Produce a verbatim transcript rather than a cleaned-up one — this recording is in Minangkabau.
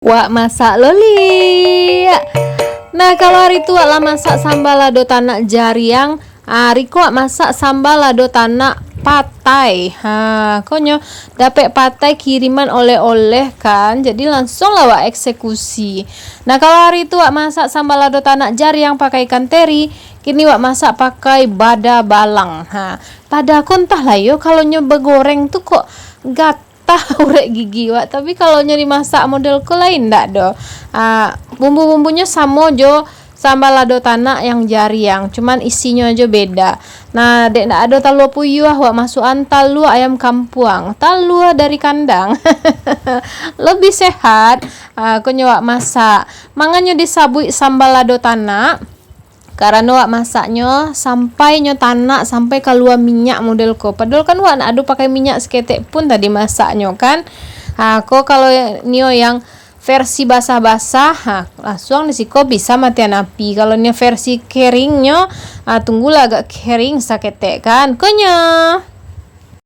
Wak masak lo liak. Nah, kalau ari tu wak lah masak sambal lado tanak jariang, ari ko wak masak sambal lado tanak patai. Ha, konyo dapek patai kiriman oleh-oleh kan, jadi langsung lah wak eksekusi. Nah, kalau ari tu wak masak sambal lado tanak jariang pakai ikan teri, kini wak masak pakai bada balang. Ha, bada ko antah lah yo, kalau nyo bagoreng tu kok gat- tah urek gigi wak. Tapi kalau nyo dimasak model ko lain ndak doh. Ah, bumbu-bumbunyo samo jo sambal lado tanak yang jariang, cuman isinyo ajo beda. Nah, dek ndak ado talua puyuah, wak masuakan talua ayam kampuang, talua dari kandang. Lebih sehat, ah, konyo wak masak. Manganyo disabuik sambal lado tanak. Karano wak masaknyo sampai nyo tanak, sampai kalua minyak model ko. Padahal kan wak ndak ado pakai minyak saketek pun tadi masaknyo kan. Ha, ko kalau nio yang versi basah-basah, ha, lansuang di siko bisa matian api. Kalau nio versi keringnyo, ha, tunggulah agak kering saketek kan. Konyo.